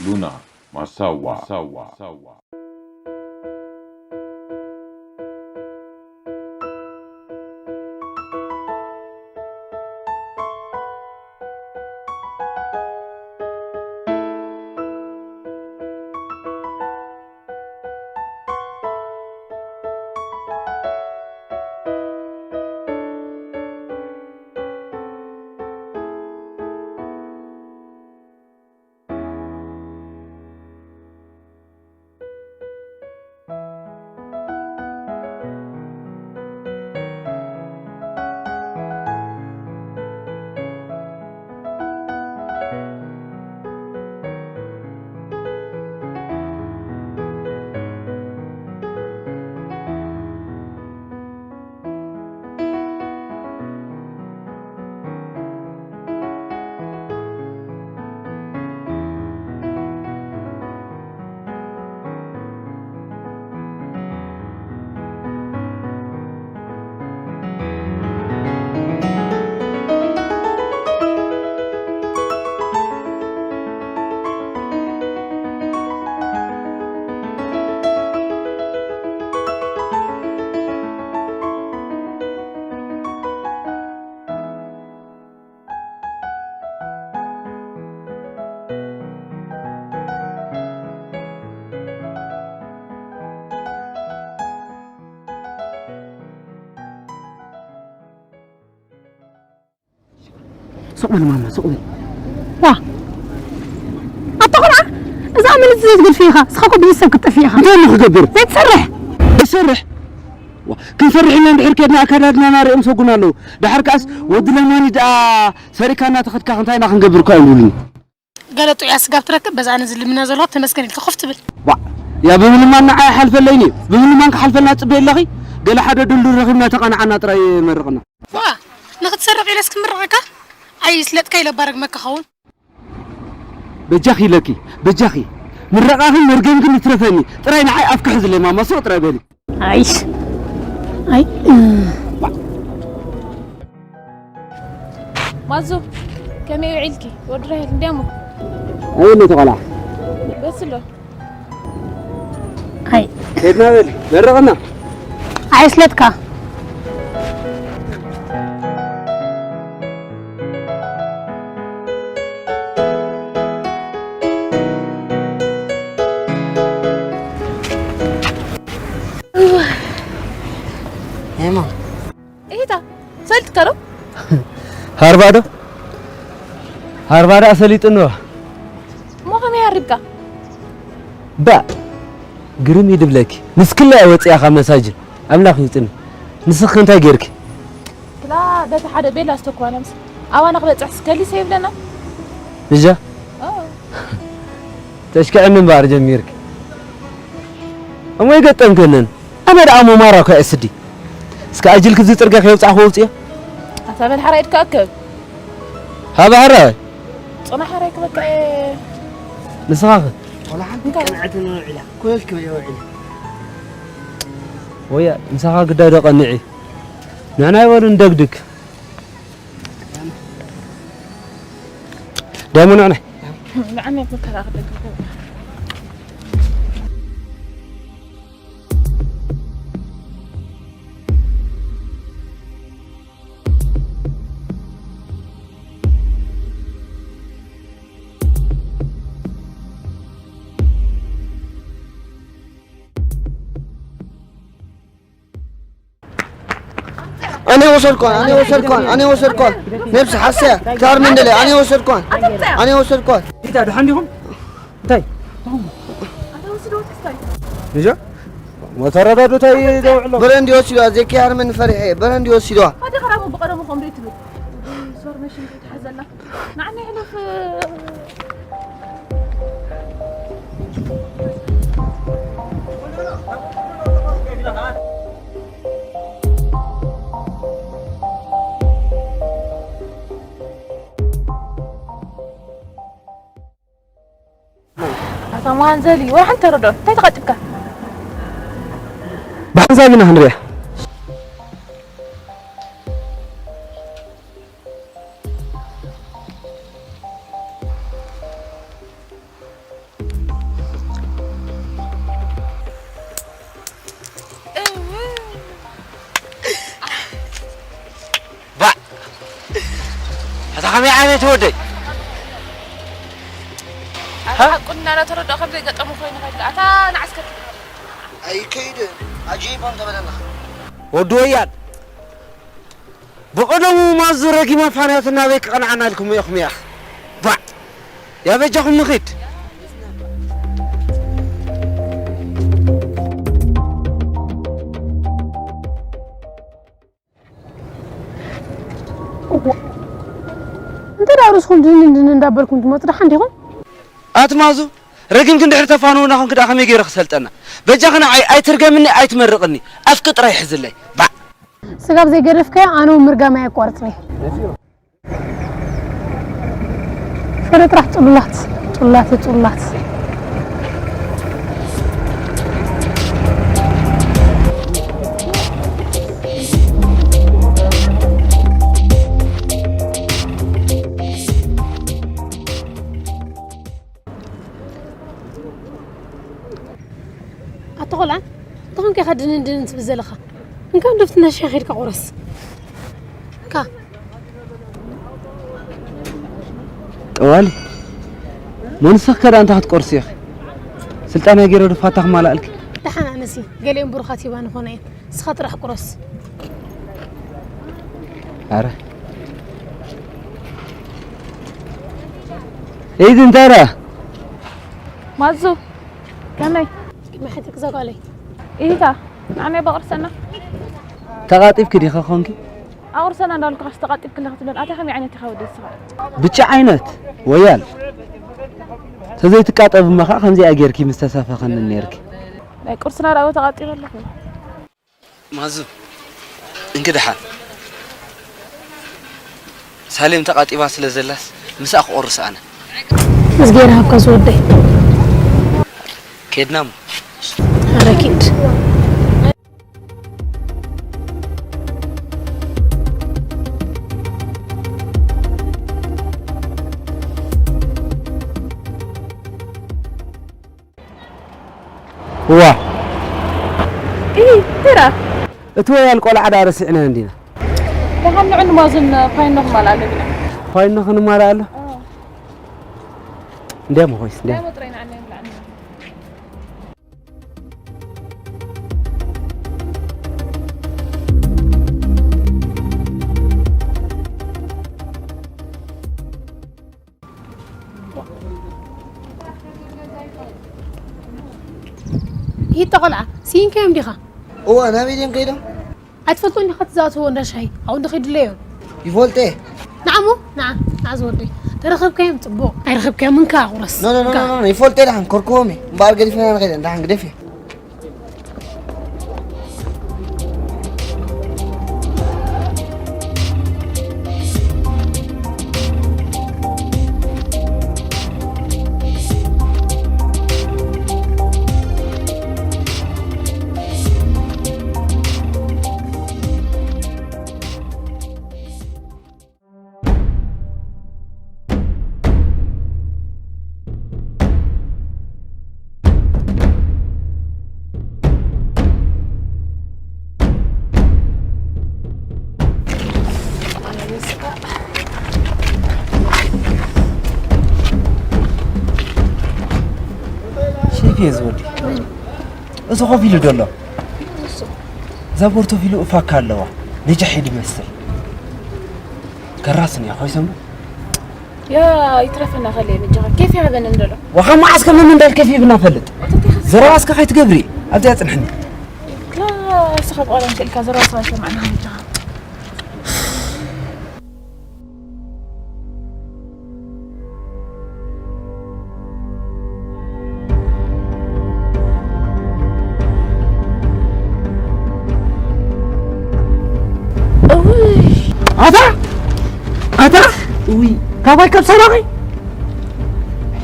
ሉና ማሳዋ። ሱቕ በል ማማ፣ ሱቕ በል። ዋ፣ ኣታ ቆልዓ፣ እዛ ምልቲ ዘይትገድፍ ኢኻ። ንስኻ እኮ ብኢድ ሰብ ክትጠፍእ ኢኻ። እንታይ እሞ ክገብር? ዘይትሰርሕ። ይሰርሕ። ዋ፣ ክንሰርሕ ኢልና እንድሕር ከድና ኣካዳድናና ሪኦም ሰጉና ኣለዉ። ደሓር ከኣስ ወዲ ለማኒ ደኣ ሰሪካ እናተኸድካ እንታይ ኢና ክንገብር እኳ እዮም ዝብሉኒ። ገለ ጥዑያ ስጋብ ትረክብ፣ በዛ ነዚ ልምና ዘለዋ ተመስገን ኢልካ ኮፍ ትብል። ዋ፣ ያ ብምልማን ንዓይ ይሓልፈለይኒ እዩ። ብምልማን ክሓልፈልና ጽበይ ኣለኺ። ገለ ሓደ ድልዱል ረኺብና ተቐናዓና ጥራይ መርቕና። ዋ፣ ንኽትሰርቕ ኢለስ ክምርቐካ? ኣይ ስለጥካ ኢለ ባረግመካ ኸውን። በጃኺ ኢለኪ፣ በጃኺ። ምረቓኽን መርገምክን ይትረፈኒ። ጥራይ ንዓይ ኣፍኪ ሕዝለይ ማማ፣ ስቕ ጥራይ በሊ። ኣይሽ። ኣይ። ማዙ፣ ከመይ ውዒልኪ? ወዲ ራሄል እንድያሞ? ኣይ፣ ነቲ ቆልዓ። በስሎ። ኣይ። ኬድና በሊ፣ መርቕና። ኣይ፣ ስለትካ። ኤማ። እሂታ፣ ሰልጥካ ዶ? ሃርባ ዶ? ሃርባ ደኣ ሰሊጥንዋ። እሞ ከመይ ሃሪብካ? ባ፣ ግርም እዩ ድብለኪ። ንስክላ እያ ወፂኣ ካብ መሳጅድ። ኣምላኽ ይውፅኒ። ንስኺ እንታይ ጌርኪ? ክላ በቲ ሓደ ቤላ ዝተኳነ ምስ ኣባና ክበፅሕ ስከሊሰ ይብለና። እጃ? ኣዎ። ተሽክዐኒ እምበኣር ጀሚርኪ። እሞ ይገጠምከንን። ኣነ ደኣ ሞማራ እኳ እየ ስዲ። እስከ ኣጅልኪ እዚ ጽርግያ ከየውጻእኹ ውጽዮ። ኣታ በል ሓራይ ድካ ኣከብ። ሃባ ሓራይ። ጽና ሓራይ ክበቃ እየ። ንስኻ ኸ? ወላ ሓንቲ እንታይ? ቅንዕቲ ንውዒላ። ኮሽ ክበየ ውዒላ። ወያ፣ ምሳኻ ግዳይ ዶ ቀንዒ? ንዕና ይበሉ እንደግድግ። ደሞ ንዕና። ንዓና መከራ ክደግም። ኣነ ወሰድኳን፣ ኣነ ወሰድኳን፣ ኣነ ወሰድኳን። ነብሲ ሓስያ፣ ታር መንደለ፣ ኣነ ወሰድኳን፣ ኣነ ወሰድኳን። ኢታ ደሓን ዲኹም? እንታይ? ንጃ? ወተረዳዶ ታይ ደውዕሎ? በረንዲ ወሲድዋ፣ ዘኪ ሃርመን ፈሪሐ፣ በረንዲ ወሲድዋ። ሓደ ኸራሙ ብቐደሙ ኸም ደይ ትብል። ሶር መሽን ከይትሓዘና። ንዓና ይሕለፍ። ኣታ መሃንዘሊ፣ ወላ ሓንቲ ተረድኦ። እንታይ ተቐጭብካ? ብሓንሳብ ኢና ክንሪኣ። ከመይ ዓይነት ወደይ? ኣታ ሓቁ እናተረድኦ ከም ዘይገጠሙ ኮይኑ ከይዱ። ኣታ ንዓስከር ኣይከይድን። ዓጂቦም ተበለና። ወዲ ወያል፣ ብቐደሙ ማዙ ረጊማ ፋንያት እናበይ ክቐንዓና ኢልኩም ኢኹም ያኽ። ባዕ! ያበጃኹም ንኺድ። እንተ ደኣ ርእስኹም ድንን ድንን እንዳበልኩም ትመጹ ደሓን ዲኹም? ኣቲ ማዙ፣ ረጊምኪ እንድሕር ተፋንውና ኾንኪ ደኣ ከመይ ገይረ ክሰልጠና? በጃኺ ንዓይ ኣይትርገምኒ፣ ኣይትመርቕኒ። ኣፍኪ ጥራይ ሕዝለይ። ባዕ! ስጋብ ዘይገደፍካዮ ኣነ እውን ምርጋም ኣየቋርጽን እየ። ፍረ ጥራሕ ጽሉላት፣ ጽሉላት፣ ጽሉላት። ኣታ ቆልዓ፣ እንታይ ኮንካ ኢኻ ድንን ድንን ትብል ዘለኻ? እንካ እንዶ ኣብቲ እንዳ ሻሂ ኬድካ ቁረስ። እንካ። ጠዋሊ፣ መንስኽ ከዳ እንታይ ክትቆርሲ ኢኺ? ስልጣን ገይረ ዶ ፋታ ክማላእልኪ? ደሓን ኣነሲ፣ ገሊኦም ብሩኻት ሂባ ንኾነ እየን። ንስኻ ጥራሕ ቁረስ። ኣረ። ኢድ እንታይ ደኣ? ማዙ፣ ከመይ? ቅድሚ ሕትክ ዘጓለይ። ኢታ፣ ንዓናይ በቕርሰና። ተቓጢብኪ ዲኺ ኾንኪ? ኣቑርሰና እንዳበልኩኻስ ተቓጢብኪ ኣለኺ ትብለኒ። ኣታ ከመይ ዓይነት ኢኻ ወዲ ንስኻ? ብቻ ዓይነት፣ ወያል። ተዘይትቃጠብ እሞ ኸዓ ከምዚኣ ጌርኪ ምስ ተሳፈኸኒ ኔርኪ። ናይ ቁርስና ደኣ ተቓጢበ ኣለኹ። ማዙ፣ እንግድሓ። ሳሌም ተቓጢባ ስለ ዘላስ፣ ምስኣ ክቆርስ ኣነ። እዝጌር ሃብካ ዝወደይ። ኬድና እሞ። ኣረ ኪድ። እዋ። እሂ፣ ተራ። እቲ ወያል ቆልዓ ደኣ ረሲዕናዮ እንዲና። ደሓን ንዑ ንማዙን ፓይኖ ክማልኣሉ ኢና። ፓይኖ ክንማልኣሉ? ኣዎ። እንዲያም ኾይስ፣ እንዲያም። ዳሞ ጥራይ ንዓና ይብላዕና። ይሂድ ቆልዓ፣ ስኢንካዮም ዲኻ? እዋ፣ ናበይ ድዮም ከይዶም? ኣይትፈልጦን ዲኻ እቲ ዝኣተዎ እንዳ ሻሂ? ኣብኡ እንዶ ከይዱ ድለዮም። ይፈልጦ እየ። ንዓሞ፣ ንዓ፣ ንዓ ዝወደይ። ተረኸብካዮም ጽቡቕ። ኣይረኸብካዮምን ከኣ ቁረስ። ኖ፣ ኖ፣ ኖ፣ እንካ። ኖ፣ ኖ፣ ይፈልጦ እየ፣ ደሓን ከርክቦም እየ። እምበኣር ገዲፍና ንኸይድ፣ ደሓን ግደፍ እየ። ሼፍ እየ ዝወዲ። እዚ ኮፍ ኢሉ ዘሎ። እዛ ቦርቶፊሉ እፋካ ኣለዋ። ነጃሒ ድመስል። ከራስ እኒኣ፣ ኮይሰም። ያ፣ ይትረፈና ከለየ በጃኻ። ኬፍ ይሃበኒ እንደሎ። ወኻ መዓስ ከም ምን እንዳል ኬፍ ይብና ፈልጥ። ዘረባ እስከ ከይትገብሪ፣ ኣብዚኣ ጽንሕኒ። ላ፣ እስኻ ብቐደም ስኢልካ ዘረባ ስለ ሰማዕና በጃኻ። እውይ። ኣታ! ኣታ! እውይ፣ ካባይ ካብ ሰራቒ?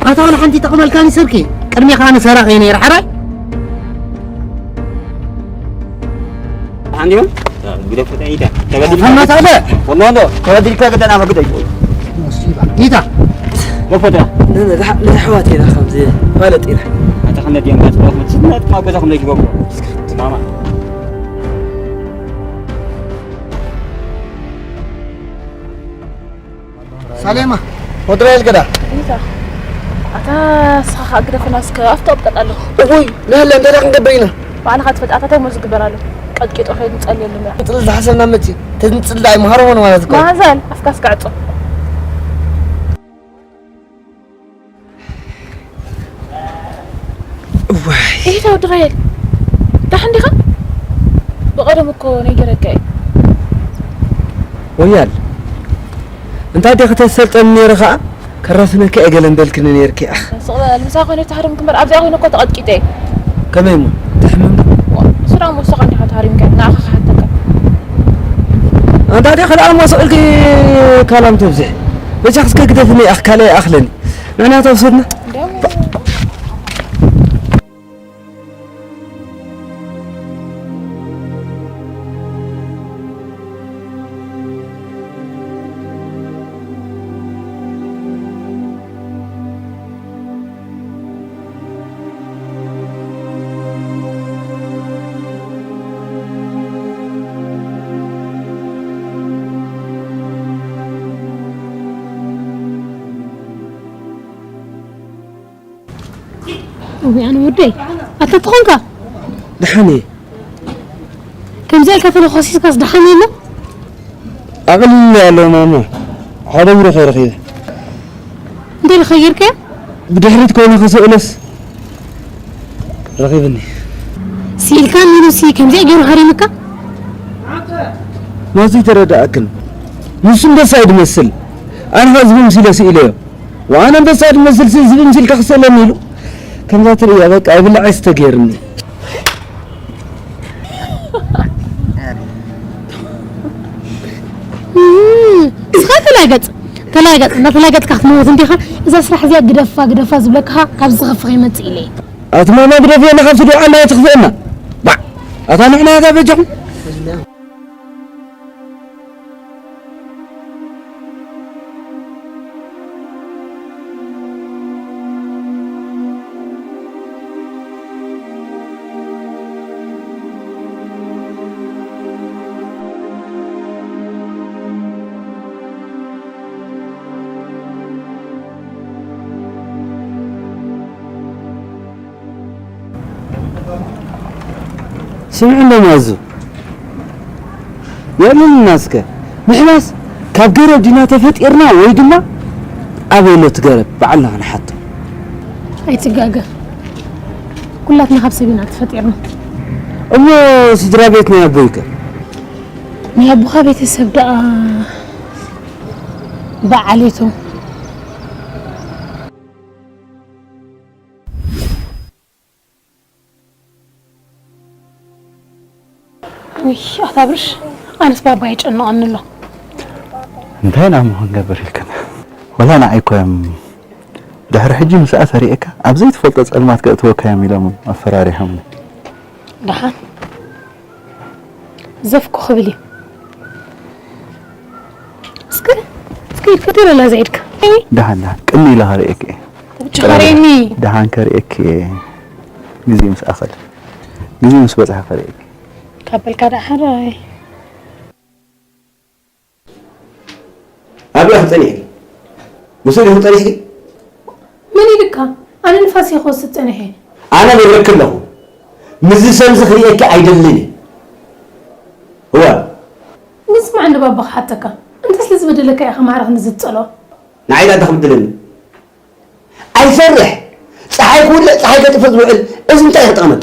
ኣታ፣ ዋላ ሓንቲ ይጠቕመልካኒ ሰብኪ። ቅድሜኻ ኣነ ሰራቒ እየ ነይረ፣ ሓራይ? ሓንዲዮም? ግደፎ፣ እንታይ ኢዳ? ተበዲልካ ፈናት ኣለ? ወሎ፣ ወሎ፣ ተበዲልካ ግደና መግደይ። ሙሲባ። ኢታ? ገፎ፣ ዳ። ነ-፣ ነ-፣ ንኣሕዋት ኢና ከምዚ ማለት ኢና። ኣታ፣ ከነ ድዮም ባጽ፣ ባጽ፣ መጽ፣ መጽ፣ ማጎዛ ከም ዘይግበሩ። ማማ። ኣሌማ ወድራ ኢልከዳ። ይዛ ኣታ ስኻ ግደፍና እስከ ኣፍቶ ኣብቀጥ ኣለኹ። እኹይ ንህለ እንታይ ደኣ ክንገብር ኢና? ባዕልኻ ትፈልጥ ኣታ እንታይ እሞ ዝግበር ኣሎ? ቀጥቂጦ ከይዱ ጸልየሉ ምራ። ንጽል ዝሓሰብና መጺ ተንጽል ዳይ መሃሮ ሆነ ማለት እኮ። ማዘን ኣፍካ እስከ ዕጾ። እዋይ። ኢታ ወዲ ራሄል፣ ደሓን ዲኻ? ብቐደም እኮ ነጊረካ እየ። ወያል፣ እንታይ ዲኺ ተሰልጠኒ ነይረ ኸኣ፣ ከራስነካ እየ ገለ ምበልክኒ ነይርኪ፣ ኣኽ። ስቕ በል፣ ምሳኻ ኮይነ ተሃረምክ እምበር፣ ኣብዚኣ ኮይነ እኮ ተቐጥቂጠ እየ። ከመይ እሞ? ትሕምም ዶ? ዋ፣ እሱ ደኣ እሞ ንስኻ እንዲኻ ተሃሪምካ፣ ንዓኻ ክሓተካ። ኣንታ ዲኺ ደኣ እሞ ስቕ ኢልኪ ካላም ተብዝሒ። በጃኺ እስከ ግደፍኒ፣ ኣኽ፣ ካልእ ኣይኣኽለኒ። ንዕና ተውሰድና። እውይ፣ ኣነ ወደይ፣ ኣታ ተኾንካ? ደሓን እየ። ከምዚ ኢልካ ተለኾሲስካስ ደሓን የሎ? ኣቕልል ኣሎ ማማ። ሓደ ብሩኽ እየ ረኺበ። እንታይ ኢልካ ጌርካዮ? ብድሕሪት ኮይነ ክስእኖስ ረኺብኒ። ስኢልካኒ ኢሉሲ ከምዚኣ ገይሩ ሃሪምካ? ናዙ ይተረድኣክን። ንሱ ኣንበሳ እዩ ዝመስል። ኣነ ኸኣ ዝብኢ ምሲለ ስኢለዮ። ወኣነ ኣንበሳ ድመስልሲ ዝብኢ ምሲልካ ክስእለኒ ኢሉ። ከምዛ ትርእያ በቃ ይብላዕ ይስተ ገይርኒ። እም፣ እስኻ ተላገጽ፣ ተላገጽ፣ እንዳተላገጽካ ክትመውት እንዲኻ። እዛ ስራሕ እዚኣ ግደፋ፣ ግደፋ ዝብለካ ካብዚ ዝኸፍእ ከይመጽእ ኢለ እየ። ኣቲ ማማ ግደፍየና ካብቲ ዱዓ ኣለዎ ትኽፍእና። ባዕ፣ ኣታ ንሕና እዛ በጃኹም። ስምዒ እንዶ ማዙ፣ የዕልልና እስከ። ንሕናስ ካብ ገረብ ዲና ተፈጢርና ወይ ድማ ኣበይ ኣሎ እቲ ገረብ? ባዕልና ክንሓቶ። ኣይትጋገ። ኩላትና ካብ ሰብ ኢና ተፈጢርና። እሞ ስድራ ቤት ናይ ኣቦይከ? ናይ ኣቦኻ ቤተሰብ ደኣ ብዓሌቶም። ውይ፣ ኣታ ብርሽ፣ ኣነስ ባባ የጨንቐኒ ኣሎ። እንታይ ኢና እሞ ክንገብር ኢልክን? ወላ ንዓይ እኮ እዮም ድሕሪ ሕጂ ምስኣ ተሪኤካ ኣብ ዘይትፈልጦ ጸልማት ከእትወካ እዮም ኢሎም ኣፈራሪሖምኒ። ደሓን ዘፍኩ ክብል እዩ። እስከ፣ እስከ ይፈትል ኣላ ዘ ኢድካ። ደሓን፣ ደሓን፣ ቅኒ ኢለ ከርእየኪ እየ። ብቻ ከርእየኒ። ደሓን ከርእየኪ እየ። ግዜ ምስ ኣኸለ፣ ግዜ ምስ በጽሐ ከርእየኪ። ካብ በልካ ደኣ ሓደ ኣይ። ኣብያ ክጸኒሕኪ? ምስኡ ዲኹም ጸኒሕኪ? መን ኢልካ? ኣነ ንፋስ እየ ክወስድ ጸኒሐ። ኣነ ነግረኪ ኣለኹ። ምስዚ ሰብዚ ክርእየኪ ኣይደልን እየ። እዋ። ግን ስማዕ እንዶ ባባ ክሓተካ። እንተ ስለ ዝበደለካ ኢኻ ማዕረ ክንዲ ዝጸልኦ። ንዓይ ደኣ እንታይ ክብድለኒ? ኣይሰርሕ። ጸሓይ ክውልዕ፣ ጸሓይ ከጥፍእ ዝውዕል እዚ እንታይ ክጠቕመኪ?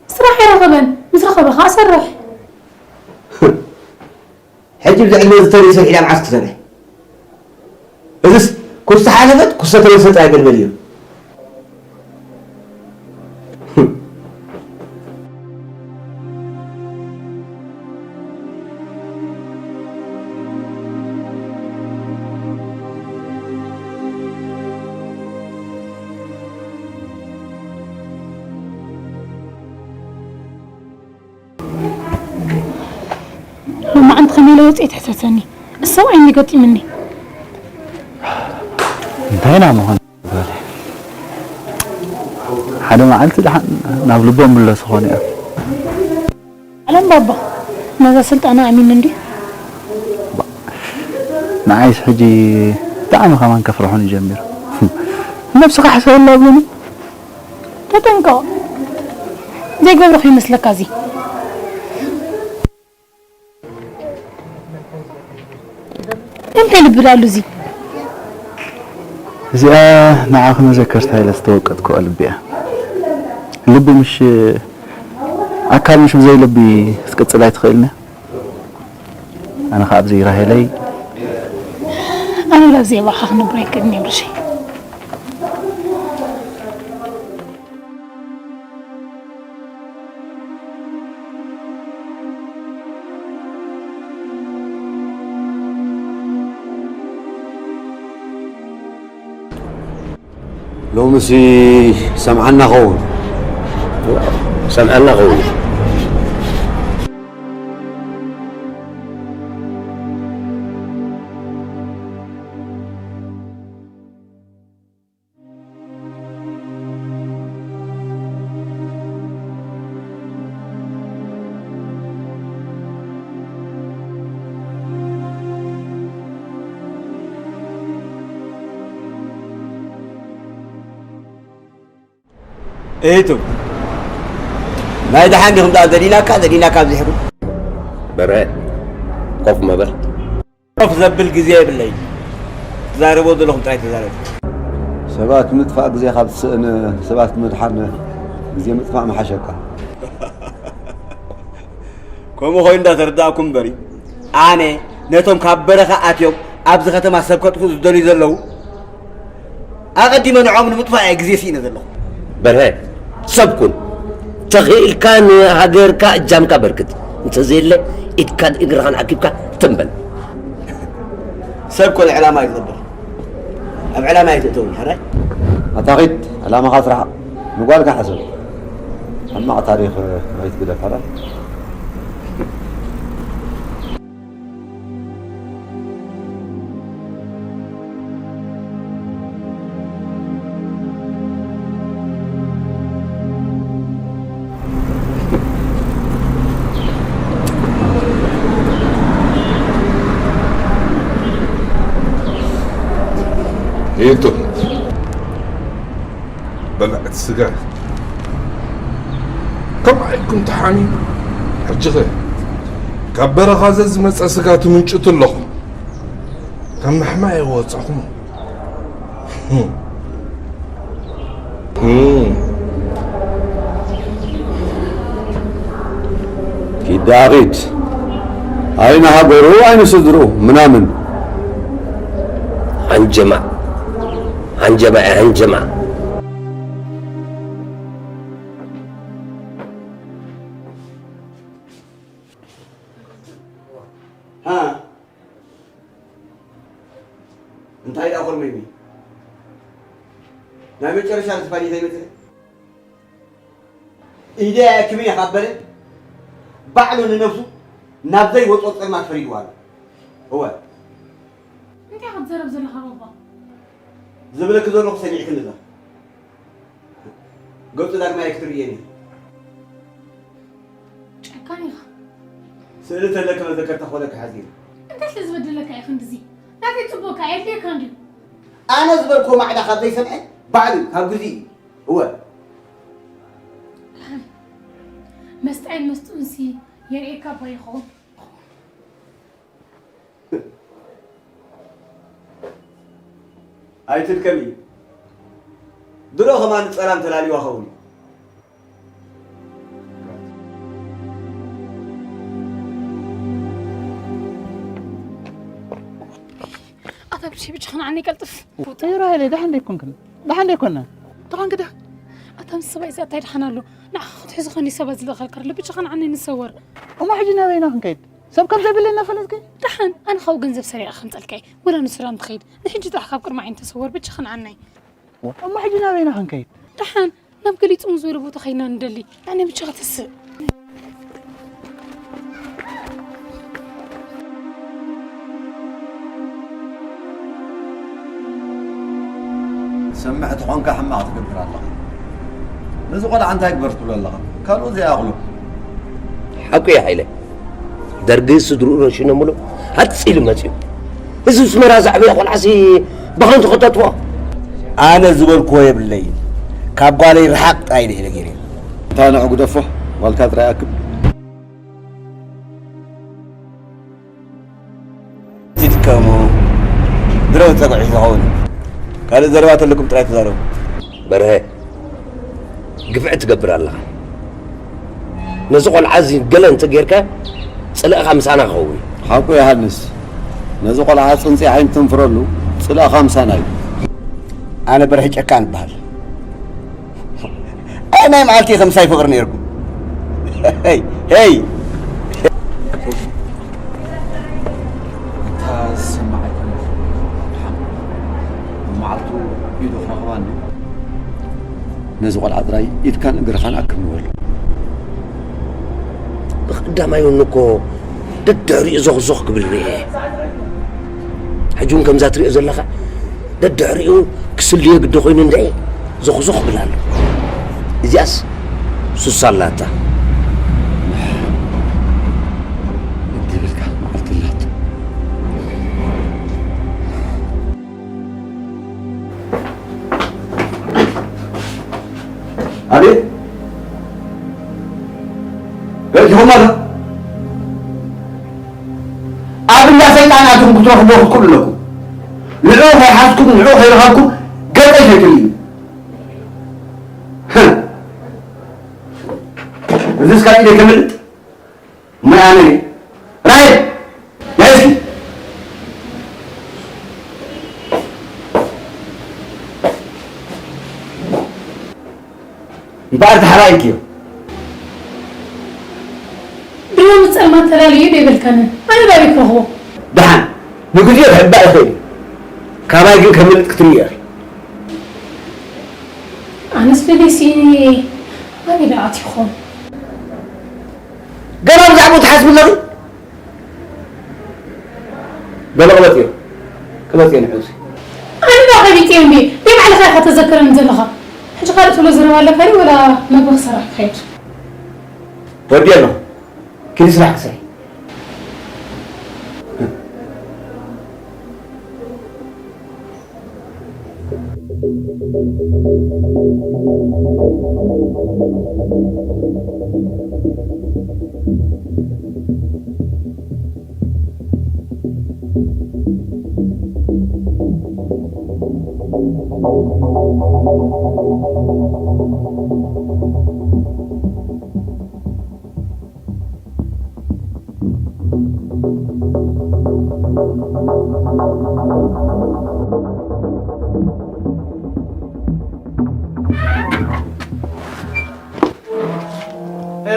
ስራሕ ኣይረኸበን። ምስ ረኸበ ኸኣ ሰርሕ። ሕጂ ብዚ ዕድመ እዚ ተሪኡ ሰብ ሒዳ መዓስ ክሰርሕ? እዝስ ኩስተ ሓለፈት፣ ኩስተ ተመልሰት ጥራይ ገልበል እዩ። ሎማዓንቲ ከመይ ኢለ ወፂኤ ትሕተተኒ? እሰብ ዓይኒ ገጢምኒ። እንታይ ኢና ምኾን? ሓደ መዓልቲ ደሓን ናብ ልቦም ምለሱ ኾኑ እዮም። ዓለም ባባ፣ ነዛ ስልጣና ኣሚኑ እንዲ? ንዓይስ ሕጂ ብጣዕሚ ከማን ከፍርሑኒ ጀሚሩ። ነብስኻ ሕሰበላ ብሉኒ። ተጠንቀቕ። ዘይገብሮ ከይመስለካ እዚ። እንታይ ልቢ ዳሉ እዚ? እዚኣ ንዓኺ መዘከርታ ኢለ ዝተወቀጥክዋ ልቢ እያ። ልቢ ምሽ ኣካል ምሽ ብዘይ ልቢ ክትቅጽል ኣይትኽእልን እያ። ኣነ ኸዓ ኣብዚ ራሄለይ። ኣነ ላብ ዘይባኻ ክነብር ኣይክእልን እየ ብርሸይ። ሎምሲ ሰምዓና ኸውን። ሰምዓና ኸውን። እቱ ናይ ደሓን ዲኹም ደኣ ዘዲናካ ዘዲናካ ኣብዚሕኩም። በርሀ፣ ኮፍ መበል። ኮፍ ዘብል ግዜ የብለይ። ትዛረቦ ዘለኹም ጥራይ ተዛረቡ። ሰባት ምጥፋእ ግዜ ካብ ትስእን፣ ሰባት ምድሓን ግዜ ምጥፋእ ምሓሸካ። ከምኡ ኮይኑ እንዳተረዳእኩም እምበሪ፣ ኣነ ነቶም ካብ በረኻ ኣትዮም ኣብዚ ከተማ ሰብ ከጥፍኡ ዝደልዩ ዘለዉ፣ ኣቐዲመ ንዖም ንምጥፋእ እየ ግዜ ስኢነ ዘለኹ። በርሀ፣ ሰብ ኩን። ተኽኢልካ ንሃገርካ እጃምካ በርክት። እንተዘየለ ኢድካን እግርኻን ኣኪብካ ትም በል። ሰብ ኮነ ዕላማ እዩ ዝነብር። ኣብ ዕላማ ኣይትእተውን፣ ሕራይ? ኣታ ኺድ፣ ዕላማኻ ስራሕ። ንጓልካ ሕሰብ። ሕማቕ ታሪኽ ኣይትግደፍ፣ ሕራይ? ይእቱ በላዕቲ ስጋ ከምኣ ኢልኩም ተሓሚሙ። ሕጂኸ ካብ በረኻ ዘዝመጸ ስጋ ትምንጭቱ ኣለኹም። ካብ ምሕማቕ እየ ወጻኹም። ኪዳኺድ ኣይነ ሃገሩ ኣይነ ስድርኡ ምናምን። ሃንጀማ፣ ሃንጀማ፣ ሃንጀማ። ሃ? እንታይ ደኣ ኮርመይኒ? ናይ መጨረሻ ዝፋን እዩ ዘይመጽእ? ኢደይ ኣየክምን እየ ካብ በለ፣ ባዕሉ ንነብሱ ናብ ዘይወጾ ጸልማት ፈሪድዋ ኣሎ። እወ። እንታይ ክትዘረብ ዘለኻ ባባ? ዝብለኪ ዘለኹ ሰሚዕክኒ እዛ። ገጹ ዳግማይ ኣይክትርእየኒ። ጨካን ኢኻ። ስእሊ ተለኪ መዘከርታ ክኾነኪ ሓዚነ። እንታይ ስለ ዝበደለካ እዩ ክንድዚ? ናተይ ጽቡቕካ ኣየድልየካን ድዩ? ኣነ ዝበልክዎ ማዕዳ ካብ ዘይሰምዐ ባዕሉ ካብ ግዜኡ። እወ። ደሓን። መስጣይን መስጥኡንሲ የርእየካ እባ ይኸውን። ኣይትድከሚ። ድሮ ከማን ጸላም ተላልዩዋ ኸውን እዩ። ኣታ ብሽይ ብቻ ኸን ዓነይ ቀልጥፍ። ራሄለ፣ ደሓን ደይኮንክን? ደሓን ደይኮና? ደሓን ግዳ። ኣታ ምስ ሰብኣይ እዛ እንታይ ደሓን ኣሎ? ንዓኻ ክትሕዚ ኸን ሰባት ዝልእኸልካ ኣሎ። ብቻ ኸን ዓነይ ንሰወር። እሞ ሕጂ ናበይና ክንከይድ? ሰብ ከም ዘይብለና ፈለጥኪ? ደሓን፣ ኣነ ካብኡ ገንዘብ ሰሪቐ ከምጸልካ እየ። ወላ ንሱዳን ትኸይድ። ንሕጂ ጥራሕ ካብ ቅድሚ ዓይኒ ተሰወር፣ ብቻ ኸን ዓነይ። እሞ ሕጂ ናበይና ክንከይድ? ደሓን፣ ናብ ገሊጹ ምስ ዝበለ ቦታ ኸይድና ንደሊ። ኣነ ብቻ ከተስእ። ሰምዕ ተኾንካ ሕማቕ ትገብር ኣለኻ። ነዚ ቆልዓ እንታይ ግበር ትብሎ ኣለኻ? ካልኡ ዘይኣኽሎ። ሓቁ እዩ ሃይለ። ደርጊ ስድርኡ ረሽኖምሉ ሃጽ ኢሉ መጺኡ። እዚ ኣስመራ ዘዕበየ ቆልዓሲ ብኽንቱ ክተጥፎ ኣነ ዝበልክዎ የብለይን። ካብ ጓለይ ርሓቕ ጥራይ ኢለ ኢለ ገይረ። እታ ንዑ ግደፎ፣ ጓልካ ጥራይ ኣክብ። ትድከሙ፣ ድረው ጸግዒ ዝኸውን። ካልእ ዘረባ ተለኩም ጥራይ ተዛረቡ። በርሀ፣ ግፍዒ ትገብር ኣለኻ። ነዚ ቆልዓ እዚ ገለ እንተጌርካ፣ ጽልእኻ ምሳና ክኸውን። ሓቁ ዮሃንስ፣ ነዚ ቆልዓ ጽንጺ ዓይኒ ትንፍረሉ፣ ጽልእኻ ምሳና እዩ። ኣነ በርሀ ጨካን እበሃል። ኣይ ናይ መዓልቲ ከምሳይ ፍቕሪ ነይርኩም። ሄይ፣ ሄይ። እታ ዝሰማዕ ኣይኮነን። መዓልቱ ኢዱ ክረኽባ እንድዩ። ነዚ ቆልዓ ጥራይ ኢድካን እግርኻን ኣክብ ንበሎ። ብቐዳማይ እውን እኮ ደድሕሪኡ ዞኽዞኽ ክብል ርእየ። ሕጂ እውን ከምዛ ትርእዮ ዘለኻ ደድሕሪኡ ክስልዮ ግዲ ኮይኑ እንድዒ ዞኽዞኽ ክብል ኣሎ። እዚኣስ ሱስ ኣላታ። እንዲብልካ መዓልቲ ኣላቶ። ኣቤት። በእጅኹም ኣሎ። ኣብ እንዳ ሰይጣን ኣትኹም ክትረኽብዎ ክትክእሉ ኣለኩም። ንዑ ከይሓዝኩም፣ ንዑ ከይረኸብኩም ገጸይ ከይትርእዩ። ህም። እዚ እስካብ ኢደይ ከምልጥ? እሞ ኣነ ራሄል፣ ናይ እስኪ። እምበኣር ተሓራኢክዮ። ድሮ ምስ ጸልማት ተላልዩ ዶ ይበልካኒ? ኣነ ዶ ኣበይ ክረኽቦ? ደሓን፣ ንግዜኡ ክሕባእ ይኽእል እዩ። ካባይ ግን ከምልጥ ክትርእዮ ኢኺ። ኣነስ ደሊሲ ኣበይ ደኣ ኣትዩ ይኸውን? ገና ብዛዕባኡ ትሓስቢ ኣለኺ? በሊ ቅበጽዮ፣ ቅበጽዮ ንዕውሲ። ኣነ ደኣ ከቢጥዮ እንዴ? ደይ ባዕልኻ ኢኻ ተዘክረኒ ዘለኻ። ሕጂ ካልእ ትብሎ ዘረባ ኣለካ ድዩ ወላ መግቢ ክሰርሕ ክኸይድ? ወዲ ኣለኹ። ኪዲ ስራሕ ክስርሒ።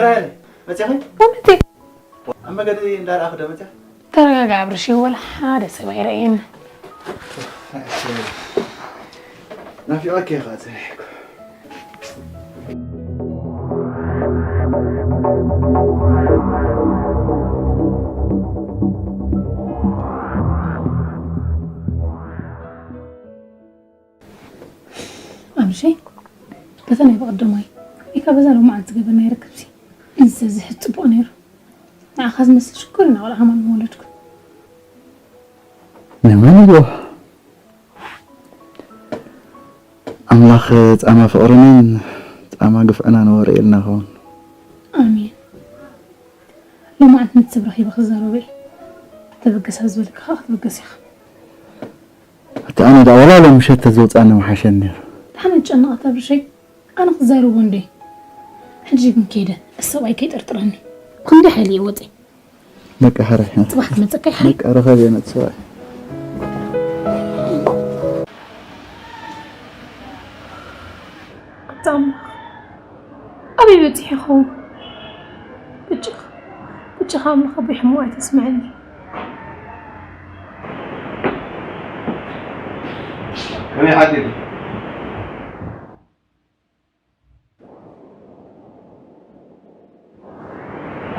ራሄል፣ መጺኺ? እውነተይ። ኣብ መገዲ እንዳረኣኹ ዶ መጺኺ? ተረጋጋ ኣብርሽ፣ ወላ ሓደ ሰብ ኣይረኣየኒ። ናፊቐኪ እየ ኸዓ ጸኒሐ እኮ። ኣብርሸይ፣ በታ ናይ ብቐደማይ ኢካ በዛ ሎማዓንቲ ዝገበርናዮ ርክብሲ እንተዝሕዝ ጽቡቕ ነይሩ። ንዓኻ ዝመስል ሽኮሪና ቆልዓ ከማን ምወለድኩ። ንመን ኢልዎ? ኣምላኽ ጻማ ፍቕርናን ጻማ ግፍዕናን ወርየልና ኸውን። ኣሜን። ሎማዓንቲ ነቲ ሰብ ረኺበ ክዛረቦ እየ። ተበገስ ኣብ ዝበለካ ኸኣ ክትብገስ ኢኻ። እቲ ኣነ ደኣ ወላ ሎም ምሸት ተዘውጻኒ ምሓሸኒ ነይሩ። ደሓን ኣይትጨነቕ ኣታ ብርሸይ። ኣነ ክዛረቦ እንዴ? ሕጂ ግን ከይደ፣ እቲ ሰብኣይ ከይጠርጥረኒ። ብኽንደይ ሓይሊ እየ ወጺ። በቃ ሓረይ። ጽባሕ ክመጸካ ይሓይ። በቃ ረኸብ እየ ነቲ ሰብኣይ። ኣታ ኣምላኽ፣ ኣበይ በጺሑ ይኸውን? ብጭኽ፣ ብጭኻ ኣምላኽ ኣቦይ ሕሙቕ ኣይተስምዐኒ። ከመይ ሓቲቱ?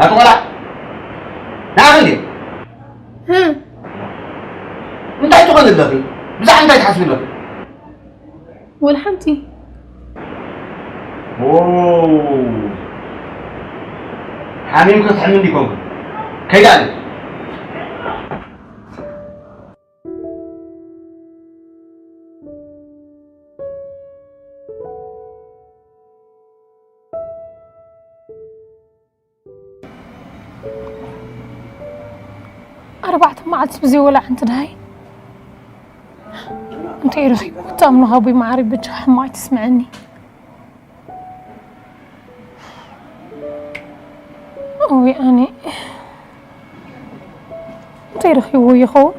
ኣቲ ቆልዓ፣ ንዓኺ ድዩ? ህ። እንታይ ትኾኒ ኣለኺ? ብዛዕባ እንታይ ትሓስቢ ኣለኺ? ወላ ሓንቲ። ኦ፣ ሓሚምኪ ክትሕሚ እንዲ ኮንኪ። ከይዳ ኣለ። ኣርባዕተ መዓልቲ ብዘይ ወላ ሓንቲ ደሃይ እንታይ ረኺቡ? እታ ኣምላኽ ኣቦይ መዓረይ በጃኻ ሕማቕ ኣይትስምዐኒ። እውይ ኣነ እንታይ ረኺብዎ ይኸውን?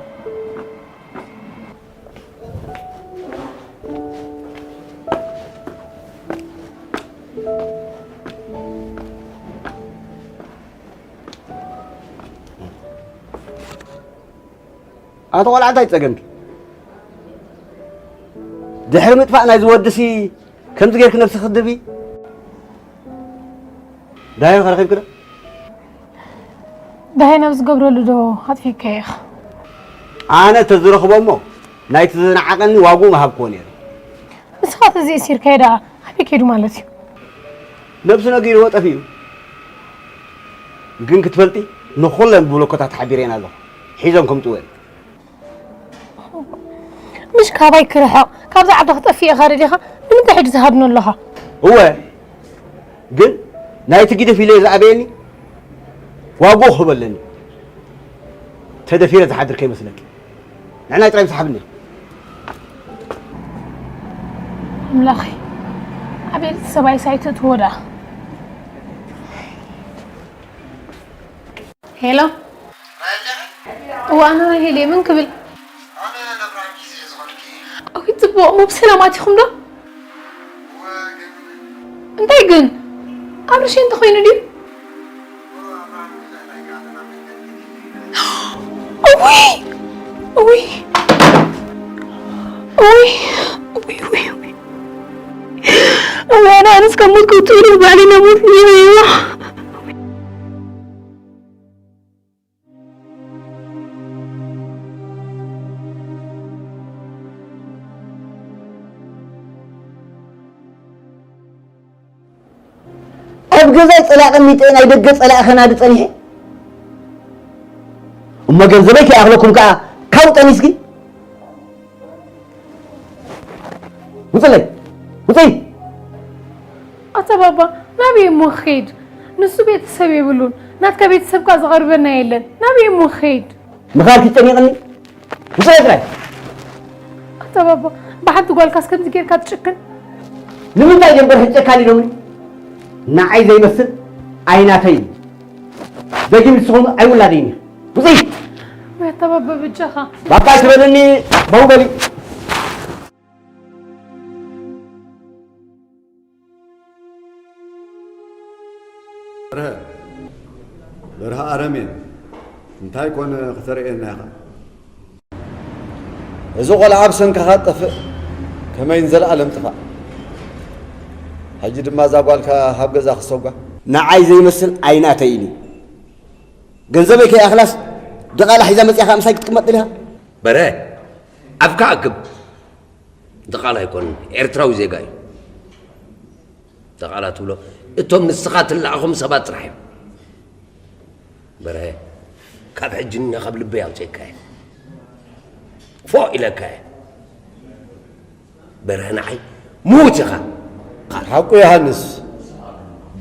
ኣቶ ቆልዓ እንታይ ጸገምኪ? ድሕሪ ምጥፋእ ናይዚ ወድሲ ከምዚ ጌርኪ ነብስኺ ትድብዪ? ዳሃይ ከ ረኺብኪ ዶ? ዳሃይ ናብ ዝገብረሉ ዶ ኣጥፊእካዮ ኢኻ? ኣነ ተዝረኽቦ እሞ ናይቲ ዝነዓቐኒ ዋግኡ ምሃብክዎ ነይረ። ንስኻ ተዘይእሲርካዮ ደኣ ኣበይ ከይዱ ማለት እዩ? ነብሱ ነጊርዎ ጠፊኡ። ግን ክትፈልጢ ንኹለን ብብሎኮታት ሓቢረን ኣለኹ። ሒዞም ከምጽኡ እየ። ምሽ ካባይ ክርሕቕ ካብዛ ዓዲ ክጠፍእ ኢኻ ደሊኻ ንምንታይ ሕጂ ትሃድኖ ኣለኻ? እወ ግን ናይቲ ግደፍ ኢለ ዝኣበየኒ ዋግኡ ክህበለኒ ተደፊረ ዝሓድር ከይመስለኪ ንዕናይ ጥራይ ምሳሓብኒ ኣምላኸይ ኣቤል ሰብኣይ ሳይተትዎ ደኣ ሄሎ እዋ ኣነ ራሄል እየ መን ክብል ኣዊ ፅቡቕ ሞ ብሰላም ኣቲኹም ዶ እንታይ ግን ኣብርሽ እንተኾይኑ ድዩ እውይ እውይ እውይ እውይ እውይ እውይ ኣነ ኣነስ ካብ ሞት ክውፅኡ ባዕለይ ናብ ሞት ይህይዋ ኣብ ገዛይ ጸላኢ ኣቐሚጠ ናይ ደገ ጸላኢ ከናዲ ጸኒሐ እሞ ገንዘበይ ከይኣኽለኩም ከኣ ካብኡ ጠኒስኪ ውፅለይ ውፅይ ኣታ ባባ ናበይ እሞ ክኸይድ ንሱ ቤተሰብ የብሉን ናትካ ቤተሰብ ከኣ ዝቐርበና የለን ናበይ እሞ ክኸይድ ምኻድ ክጨኒቕኒ ውፅለይ ጥራይ ኣታ ባባ ብሓንቲ ጓልካስ ከምዚ ጌርካ ትጭክን ንምንታይ ደንበር ሕጨካል ኢሎምኒ ንዓይ ዘይመስል ኣይናተይ እዩ ደጊም ንስኹም ኣይውላደይን እዩ ውፅይ ወይ ኣታ ባባ ብጃኻ ባባ ኣይትበልኒ በው በሊ በርሀ በርሀ ኣረሜን እንታይ ኮን ክተርእየና ኢኻ? እዚ ቆልዓ ብሰንክኻ ጠፍእ ከመይ ንዘለኣለም ጥፋእ። ሕጂ ድማ እዛ ጓልካ ሃብ ገዛ ክሰጓ። ንዓይ ዘይመስል ኣይናተይን እዩ። ገንዘበይ ከይኣኽላስ ድቓላ ሒዛ መጺኣ ከኣ ምሳይ ክትቅመጥ ደሊኻ? በረ ኣፍካ ኣክብ። ድቓላ ኣይኮነን ኤርትራዊ ዜጋ እዩ። ድቓላ ትብሎ እቶም ንስኻ ትለኣኾም ሰባት ጥራሕ እዮም። በርሀ ካብ ሕጂ ንንያ ካብ ልበይ ኣውፅእካ እየ ፎእ ኢለካ እየ በርሀ ንዓይ ምዉት ኢኻ ሓቁ ዮሃንስ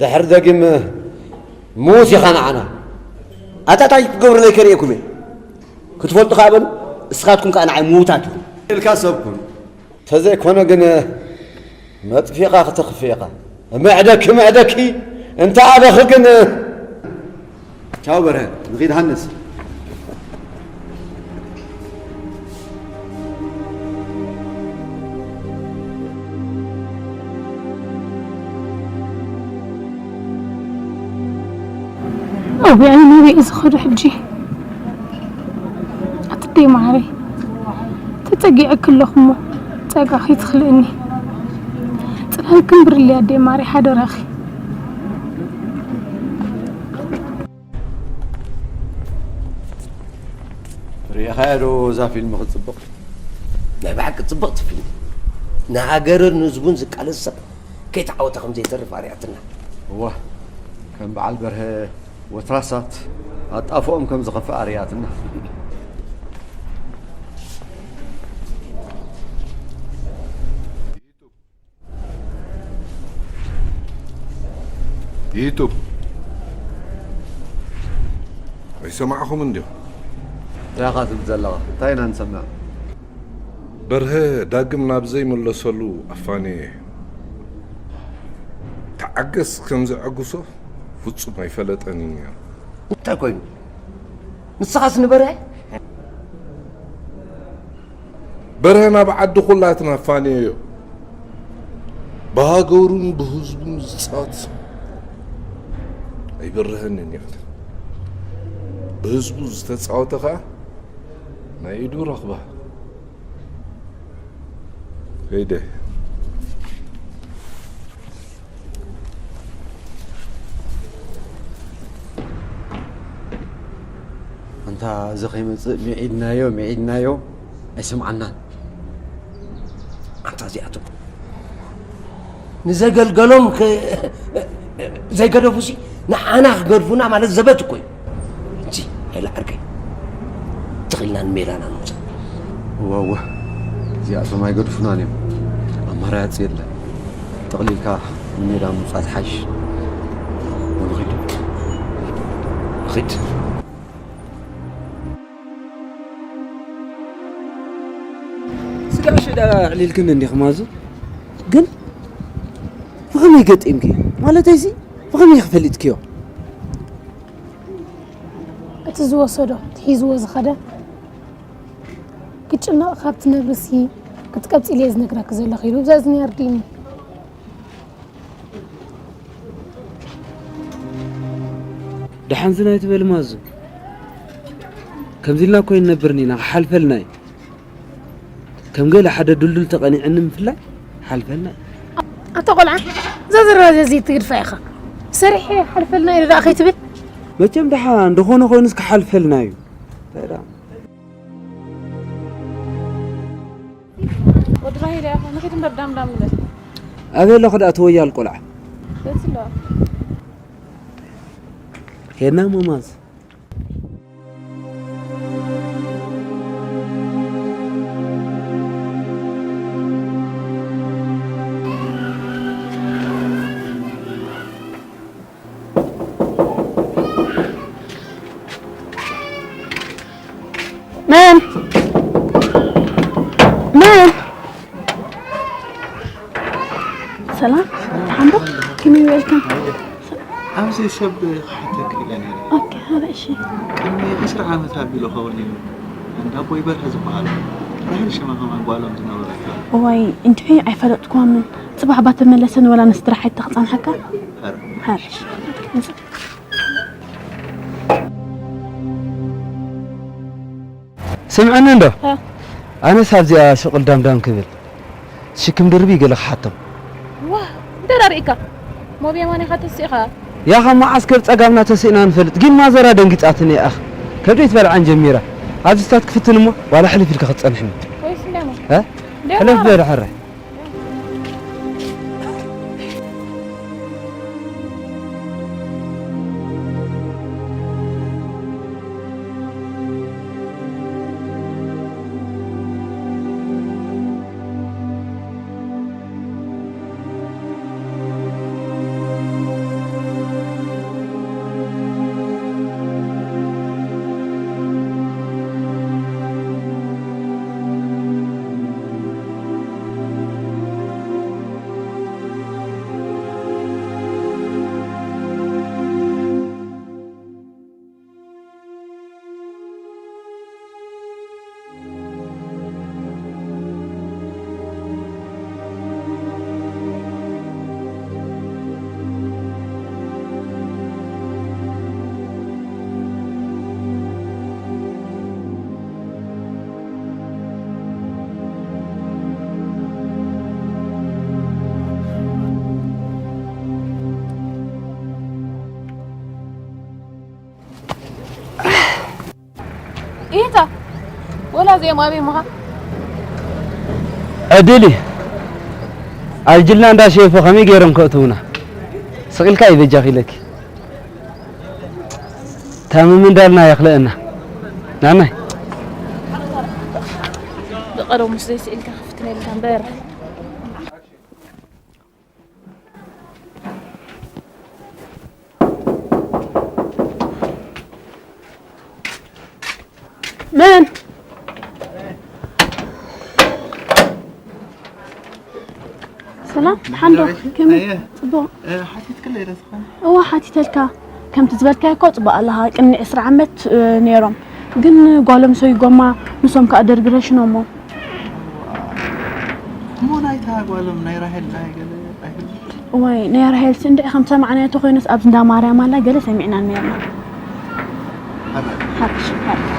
ድሕሪ ደጊም ምዉት ኢኻ ንዓና ኣታ ታይ ክትገብሩለይ ከርእየኩም እየ ክትፈልጡ ከዓ በሉ እስኻትኩም ከዓ ንዓይ ምዉታት ኢኹም ኢልካ ሰብኩን ተዘይኮነ ግን መጥፊእኻ ክተኽፍእ ኢኻ። ምዕደኪ ምዕደኪ እንተ ኣበኺ ግን ቻው በርሀ ንኺድ ሃንስ። ኣውያኒ ናበይ እዩ ዝኸዱ ሕጂ? ኣትደይ ማዓረይ ተጸጊዐኪ ኣለኹ እሞ ጸጋ ከይትኽልእኒ ጽላልክን ብርለይ ኣደይ ማዓረይ ሓደራኺ። ርኢኻያ ዶ እዛ ፊልም ክትጽብቕ? ናይ ብሓቂ ጽብቕቲ ፊልም። ንሃገርን ንህዝቡን ዝቃለስ ሰብ ከይተዓወተ ከም ዘይተርፍ ኣርእያትና። እዋ ከም በዓል በርሀ ወትራሳት ኣጣፍኦም ከም ዝኸፍእ ኣርእያትና። ዩቱብ ኣይሰማዕኹምን ዲኹም? እንታይ ኢኻ ትብል ዘለኻ? እንታይ ኢና ንሰምዕ? በርሀ ዳግም ናብ ዘይምለሰሉ ኣፋንየ። ተዓገስ ከም ዘዐግሶ ፍጹም ኣይፈለጠን እዩ ነይሩ። እንታይ ኮይኑ? ንስኻስ ንበርሀ? በርሀ ናብ ዓዲ ኩላትና ኣፋንየዮ። ብሃገሩን ብህዝቡን ዝጻወት ኣይበርሀንን እዩ። ብህዝቡ ዝተጻወተ ኸኣ ናይ ኢዱ ረኽባ። ከይደ። ኣንታ እዚ ከይመጽእ ሚዒድናዮ፣ ሚዒድናዮ፣ ኣይሰምዓናን። ኣንታ እዚኣቶም ንዘገልገሎም ከ-፣ ዘይገደፉሲ ንዓና ክገድፉና ማለት ዘበት እኮ እዩ። እንጂ ኣይለ ዓርከይ፣ ተኺልና ንሜዳና ንውጻእ። እወ፣ እወ፣ እዚኣቶም ኣይገድፉናን እዮም። ኣማራጺ የለን። ጠቕሊልካ ንሜዳ ምውጻእ ዝሓይሽ። ንኺድ። ንኺድ። ስጋዕ ሽዳ ኣዕሊልክን እንዲኹም ኣዙ። ግን ብኸመይ ገጢምኪ? ማለተይሲ ብኸመይ ክፈሊጥክዮ? እቲ ዝወሰዶ፣ እቲ ሒዝዎ ዝኸደ፣ ክጭነቕ ካብ ትነብርሲ ክትቀብጽ ኢለ እየ ዝነግረኪ ዘለኹ ኢሉ ብዘእዝኒ ኣርዲእኒ። ደሓን ዝናይ ትበል ማዙ። ከምዚ ኢልና እኮ ኣይንነብርን ኢና፣ ክሓልፈልና እዩ። ከም ገለ ሓደ ድልዱል ተቐኒዕኒ ምፍላይ ሓልፈልና እዩ። ኣታ ቆልዓ፣ እዛ ዘረባ እዚኣ ዘይትግድፋ ኢኻ። ሰሪሐ ሓልፈልና እዩ ደኣ ከይትብል። መቸም ደሓን እንተኾነ ኮይኑስ ክሓልፈልና እዩ። እንታይ ደኣ? ወዲ ራሄል እያ፣ ንኺድ እምበር ዳም ዳም ንበል። ኣበይ ኣለኹ ደኣ ተወያል ቆልዓ? ቤት ኣለዋ። ሄድና እሞ ማዝ። መን? መን? ሰላም፣ ሓንዶ? ከመይ ውዒልካ? ኣብዚ ሰብ ክሓተኪ ኢለ ነይረ። ኦኬ፣ ሃለ፣ እሺ። ቅድሚ ዕስራ ዓመት ኣቢሉ ኸውን እዩ። እንዳ ኣቦይ በርሀ ዝበሃል ራሄል ሽማ ከማን ጓሎም ዝነበረት። እዋይ፣ እንድዒ ኣይፈለጥኩዋምን። ጽባሕ እባ ተመለሰን ወላ ንስድራ ሓይታ ክጸንሓካ? ኧረ። ሃለ፣ እሺ። ስምዕኒ እንዶ? ሃ። ኣነስ ኣብዚኣ ሽቕል ዳምዳም ክብል ሽክም ድርቢ ገለ ክሓቶም። ዋ፣ ደራሪእካ። ሞብ የማን ኢኻ ተሲእኻ። ያኻ መዓስ ከብ ጸጋምና ተሲእና ንፈልጥ፣ ግን ማዘራ ደንጊጻትኒ ያኣኽ። ከብደይ ትበልዓን ጀሚራ። ኣብዚ ስታት ክፍትን እሞ ዋላ ሕልፍ ኢልካ ክትጸንሕኒ። ወይስ እንደሞ? ሃ? እንደሞ? ሕልፍ በል ሕራይ። ኢታ ወላ እዚኦም ኣበይ ምኻ? ዕድል እዩ። ኣጅልና እንዳ ሼፎ ከመይ ገይሮም ከእትዉና? ስቕ ኢልካ እዩ በጃኺ ኢለኪ። ታምም እንዳልና የኽልአና። ናናይ። ብቐደሙ ምስ ዘይስእልካ ክፍትን የብልካ እምበር። መን? ሰላም፣ ሓንዶ፣ ከመይ? ኣየ። ጽቡቕ። እ፣ ሓቲትክለይ ዶ ትኾን? እወ፣ ሓቲተልካ። ከምቲ ዝበልካዮ እኮ ጽቡቕ ኣለኻ። ቅድሚ ዕስራ ዓመት፣ እ፣ ነይሮም። ግን ጓሎም ሰይጎማ፣ ንሶም ከኣ ደርጊ ረሽኖሞ። እሞ ናይታ ጓሎም ናይ ራሄል ናይ ገለ ኣይፈልጥን። እዋይ፣ ናይ ራሄልሲ እንድዒ ከም ሰማዕናዮ ተኾይኑስ ኣብዚ እንዳ ማርያም ኣላ ገለ ሰሚዕና ነይርና። ሓራይ። ሓራይ፣ ሓራይ።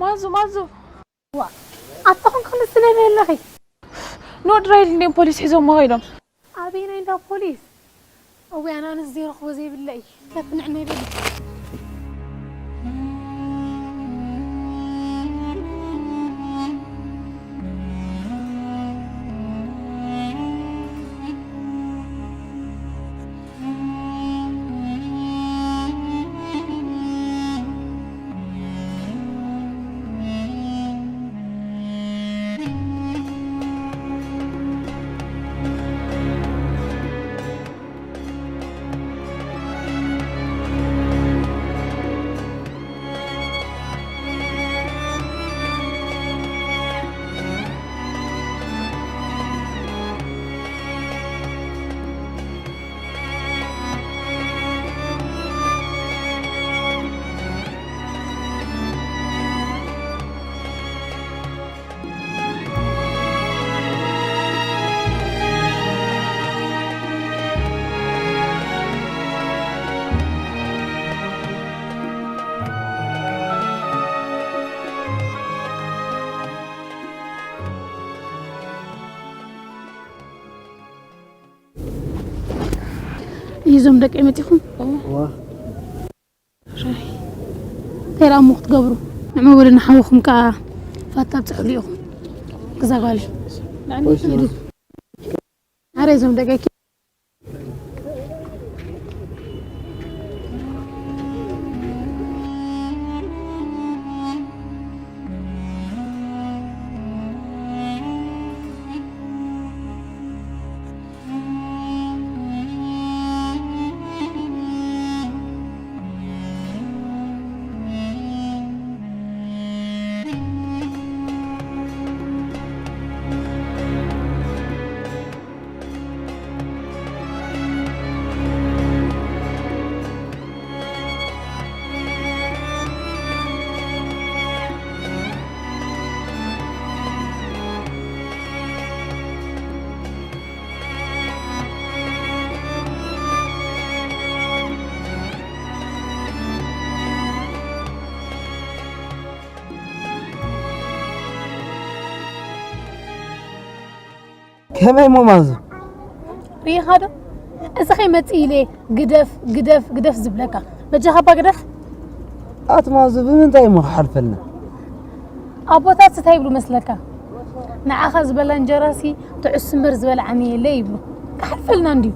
ማዙ፣ ማዙ። ዋ፣ ኣታ ኾንካ መስለኒ ኣለኺ። ኖድራይል እንድዮም ፖሊስ ሒዞሞ ኸይዶም። ኣበየናይ እንዳ ፖሊስ? እወ፣ ኣነ ኣነስ ዘይረኽቦ ዘይብለ እዩ። ለፍንዕና ይደሊ። እዞም ደቂ መጺኹም? እዋ። ሻሂ። እንታይ ደኣ እሞ ክትገብሩ? ንዕመ ወለ ንሓውኹም ከኣ ፋታ ኣብጽሑሉ ኢኹም። ገዛ ጓል። ንዕመ ወይስ ሂዱ። ኣረ እዞም ደቂ ከመይ እሞ ማዙ? ርኢኻ ዶ? እዚ ከይመጽእ ኢለ ግደፍ፣ ግደፍ፣ ግደፍ ዝብለካ። በጃኻ እባ ግደፍ። ኣቲ ማዙ፣ ብምንታይ እሞ ክሓልፈልና? ኣቦታት እንታይ ይብሉ መስለካ? ንዓኻ ዝበላ እንጀራሲ ትዕሱ እምበር ዝበላ ዓሚ የለ ይብሉ። ክሓልፈልና እንድዩ።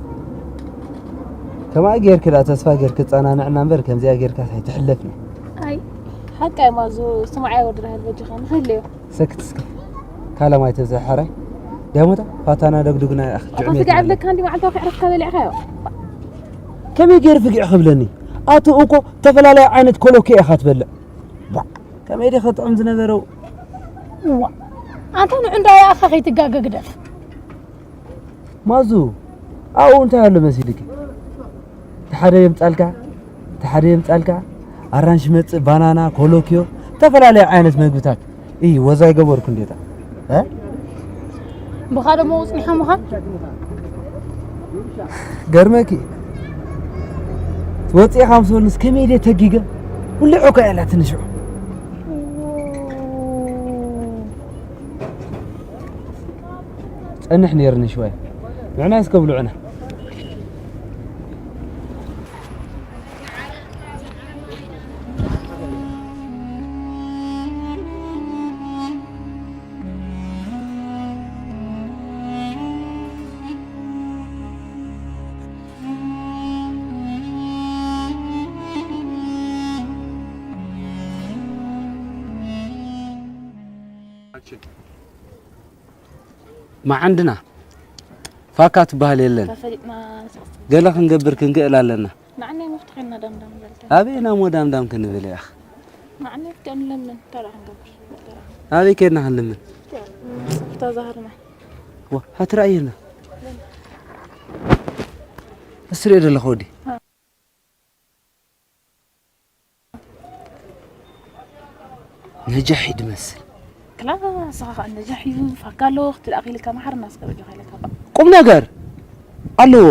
ከማይ ጌርኪ ደኣ ተስፋ ጌርኪ ጸናንዕና እምበር ከምዚኣ ጌርካስ ኣይትሕለፍና። ኣይ፣ ሓቃይ ማዙ፣ ስምዓይ ወዲ ራሄል በጃኻ ንኽህለዮ። ሰክት እስከ። ካላማይ ተብዝሕ ሓራይ። ዳሞታ ፋታና ደግዱግና ኣኽ ኣታ ጅዕሜት ስጋዕ ማለት። ብለካ እንዲ መዓልታዊ ክዕረፍካ በሊዕካዮ። ከመይ ገይሩ ፍግዕ ክብለኒ? ኣቲ እኮ ተፈላለየ ዓይነት ኮሎኬ ኢኻ ትበልዕ። ቧዕ፣ ከመይ ድየ ከጥዕም ዝነበረው? ዋ፣ ኣንታ ንዑ እንዳያእኻ ከይትጋገ ግደፍ። ማዙ፣ ኣብኡ እንታይ ኣሎ መሲልኪ? እቲ ሓደ የምጻልካ፣ እቲ ሓደ የምጻልካ፣ ኣራንሽ መጽእ፣ ባናና፣ ኮሎኪዮ፣ ዝተፈላለዩ ዓይነት መግብታት። እይ፣ ወዛ ይገበርኩ እንዴታ። እ? ብኻ ደሞ ውጽኒኻ ምዃን? ገርመኪ። ትወጽኢ ካብ ሰልንስ ከመይ ድየ ተጊገ? ውልዕ እኮ እያ ትንሽዑ። ጸንሕ ነይርኒ ሽወይ። ንዕና እስከ ብልዑና። መዓንድና ፋካ ትበሃል የለን። ተፈሊጥና ንስዕስዕ። ገለ ክንገብር ክንክእል ኣለና። ንዓናይ መፍትሒ እና ዳምዳም በልተ። ኣበይ ናሞ ዳምዳም ክንብል ኢኻ? ንዓናይ ፍትኦ ንለምን። እንታይ ደኣ ክንገብር? ኣበይ ከድና ክንልምን? ፍታ ዛህርና። ዋ፣ ሃትራእየና። እስሪኦ ዘለኹ ወዲ። ነጃሒ ድመስል። ክላ ንስኻ ኸኣ ነጃሕ እዩ፣ ፋካ ኣሎ፣ ክትልኣኽ ኢልካ መሓርና እስከ በጃኻ ኢለካ እባ። ቁም ነገር ኣለዎ።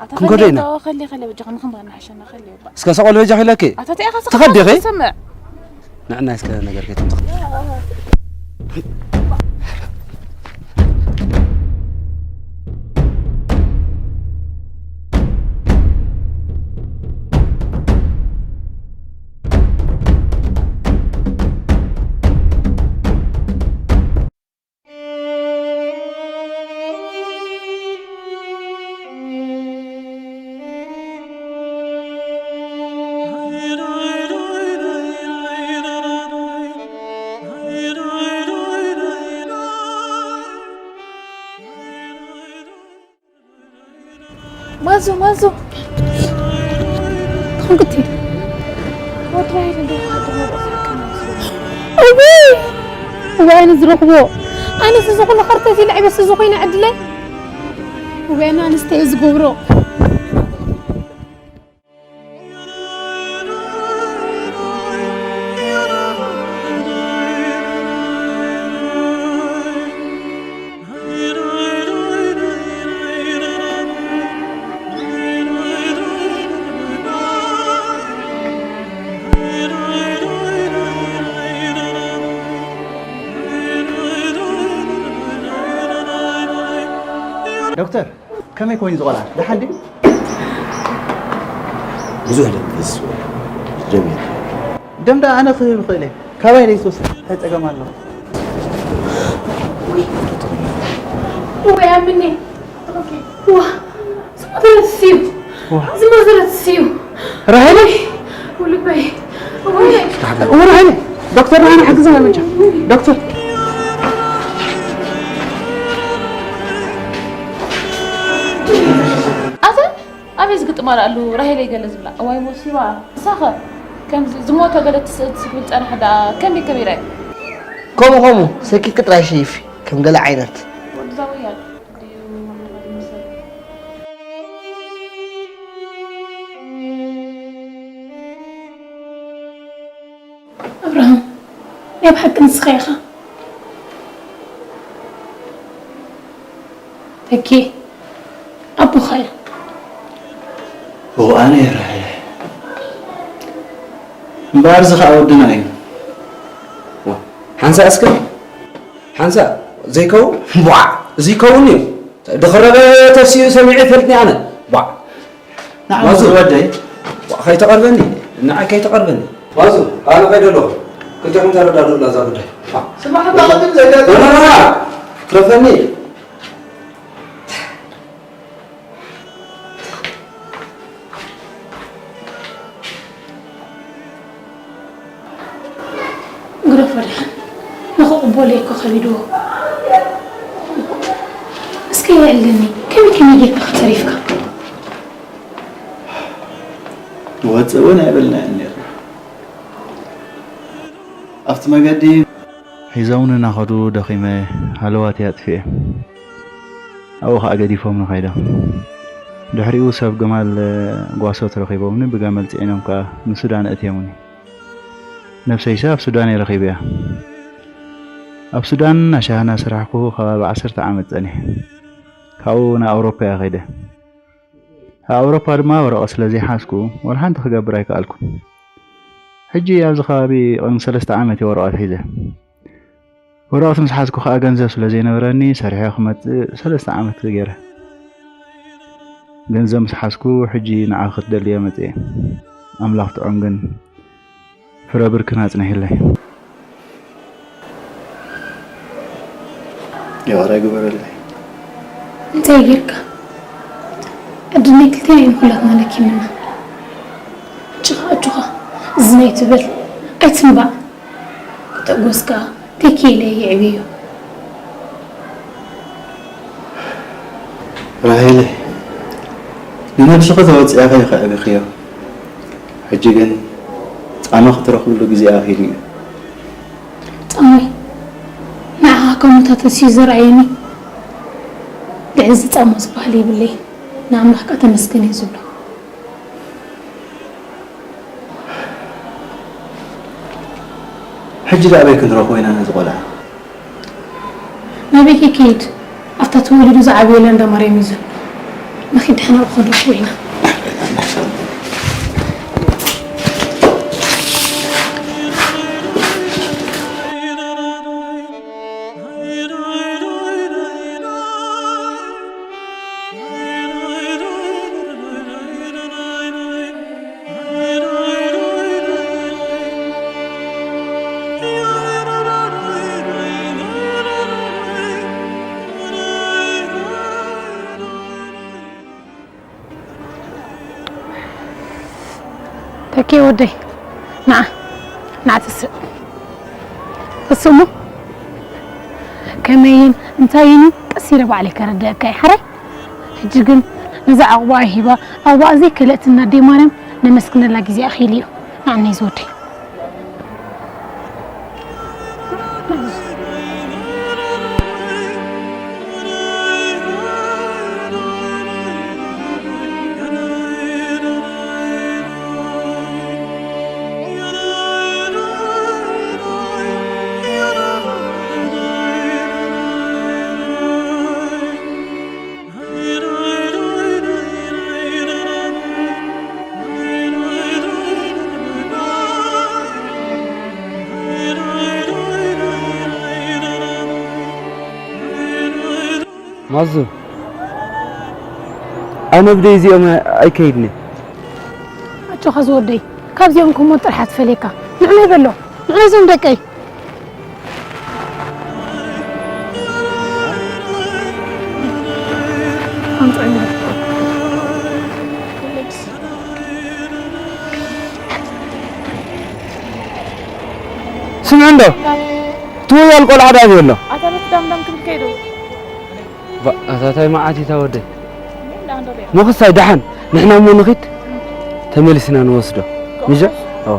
ኣታ ክንከዶ ኢና። ከሊ፣ ከሊ፣ ከሊ፣ በጃኻ ንኽንባ ንሓሸና ከሊ እባ። እስከ ሰቆል በጃኺ ኢለኪ። ኣታ እንታይ ኢኻ ትኸዲ ኢኺ? ትሰምዕ? ንዕና እስከ ነገር ከይትምጽእ። ማዙ፣ ማዙ። ተኾንኩቲ። ወድራይ ልደት ኣድሮ። እውይ! እውይ፣ ኣነ ዝረኽቦ። ኣነስ እዚ ኩሉ ኸርተት ኢለ ዕበስ እዚ ኮይነ ዕድለይ። እውይ፣ ኣነ ኣነስተይ ዝገብሮ። ዶክተር፣ ከመይ ኮይኑ ዝቆልዓ? ደሓን ድዩ? ብዙሕ ደም ክፈስስ ጀሚሩ። ደም ደኣ ኣነ ክህብ እኽእል እየ። ካባይ ደይትወስድ እንታይ ጸገም ኣለዎ? ወይ ኣምኒ። ዋ፣ ዝሞተ ነፍሲ እዩ። ዝሞተ ነፍሲ እዩ። ራሄል? ውልበይ። ወይ። እወ ራሄል፣ ዶክተር ራሄል ሓግዛ መቻ። ዶክተር። ኣተ ኣበይ ዝግጥማ ደኣ ኣሉ ራሄለይ ገለ ዝብላ? እዋይ ሞሲባ። ንሳኸ ከምዚ ዝሞተ ገለ ትስእል ትብል ጸንሐ ደኣ ከመይ ከቢራ እያ? ከምኡ ከምኡ ሰኪትኪ ጥራይ ሸይፊ ከም ገለ ዓይነት። ወዲ ዛወያ ድዩ ንኻልእ ምሰል? ኣብርሃም፣ ናይ ብሓቂ ንስኻ ኢኻ። ተኪ፣ ኣቦኻ እየ። እወ፣ ኣነ እየ ራሄለ። እምበኣር፣ እዚ ኸኣ ወድና እዩ። ሓንሳእ እስከ፣ ሓንሳእ ዘይከውን፣ ቧዕ፣ እዚ ይከውን እዩ። ድኽረበ ተሲኡ ሰሚዐ ይፈልጥኒ ኣነ። ቧዕ። ንዓ ማዙ። ወደይ። ቧዕ፣ ከይተቐርበኒ፣ ንዓይ ከይተቐርበኒ። ማዙ፣ ኣነ ከይደ ኣለኹ። ክልቴኹም ተረዳድኡላ እዛ ጉዳይ። ቧዕ። ስማዕ፣ እባ ቅድም ዘጋጥም ኖ፣ ኖ፣ ኖ፣ ኖ። ትረፈኒ። ግደፎ ደሓን፣ ንኽቕበሎ እኮ ከቢድዎ። እስከ የዕልለኒ፣ ከመይ ከመይ ጌርካ ተሪፍካ? ክወፅእ እውን ኣይበልናዮን ነይርና። ኣብቲ መገዲ ሒዞምኒ እናኸዱ ደኺመ ሃለዋተይ ኣጥፊኤ ኣብኡ ኸዓ ገዲፎምኒ ከይዶም። ድሕሪኡ ሰብ ገማል ጓሶት ረኺቦምኒ ብገመል ፅዒኖም ከዓ ንሱዳን ኣእትዮምኒ። ነብሰይሰ ኣብ ሱዳን እየ ረኺበያ። ኣብ ሱዳን ኣሻህና ስራሕኩ ከባቢ ዓሰርተ ዓመት ፀኒሐ። ካብኡ ናብ ኣውሮፓ እየ ከይደ። ኣብ ኣውሮፓ ድማ ወረቐት ስለ ዘይሓዝኩ ወላ ሓንቲ ክገብር ኣይከኣልኩን። ሕጂ ኣብዚ ከባቢ ቅድሚ ሰለስተ ዓመት እየ ወረቐት ሒዘ። ወረቐት ምስ ሓዝኩ ከኣ ገንዘብ ስለ ዘይነበረኒ ሰሪሐ ክመጽእ ሰለስተ ዓመት ገይረ። ገንዘብ ምስ ሓዝኩ ሕጂ ንዓ ክትደልዮ መጽየ። ኣምላኽ ጥዑም ግን ፍረ ብርክና ኣጽንሒለይ። ይቕረ ግበረለይ። እንታይ ጌርካ? ኣድነይ ክልቴና ኢና ኩላትና ለኪምና። ጭኻ ኣጆኻ፣ እዚ ናይ ትበል ኣይትንባዕ። ክተጎስካ ተኪኤለ የዕብዮ። ራሄለይ፣ ንነብስኺ ተወፂእኺ ኢኺ ኣዕቢኽዮ። ሕጂ ግን ፃማ ክትረኽብሉ ግዜ ኣኺሉ እዩ። ፃሞይ ንዓኻ ካብ ሞታ ተሲኡ ዘርኣየኒ ልዕሊ እዚ ፃማ ዝበሃል የብለይ። ንኣምላኽ ከዓ ተመስገን እዩ ዝብሎ። ሕጂ ደኣ ኣበይ ክንረኽቦ ኢና ነዚ ቆልዓ? ናበይ ከይከይድ? ኣብታ ተወሊዱ ዝዓበየላ እንዳ ማርያም እዩ ዘሎ። ንኺድ ደሓና ንኸዶ ኢና። ተኪ ወደይ፣ ንዓ፣ ንዓ ተስእ። ተስእ እሞ፣ ከመይን እንታይን ቀስ ኢለ ባዕለይ ከረድአካ እየ፣ ሓራይ? ሕጂ ግን ነዛ ዕቑባኣ ሂባ፣ ኣብኣ ዘይከለእትና ኣደይ ማርያም ነመስግነላ ግዜ ኣኺሉ እዩ። ንዓነይ ዝወደይ። ማዙ፣ ኣነ ብደይ እዚኦም ኣይከይድን። ኣጆኻ ዝወደይ፣ ካብዚኦም ክሞ ጥራሕ ትፈልየካ። ንዕመይ በሎ፣ ንዕመይ ዞም ደቀይ። ስምዒ እንዶ፣ እቲ ወያል ቆልዓ ዳኣ ኣሎ። ኣታ በቲ ዳምዳም ክብል ከይዱ። ባ-፣ ኣታ ታይ መዓት እዩ እታ ወደይ? ዳምዳም ዶ? ምኽሳይ ደሓን፣ ንሕና እሞ ንኺድ፣ ተመሊስና ንወስዶ። ምሸ? ኣዎ።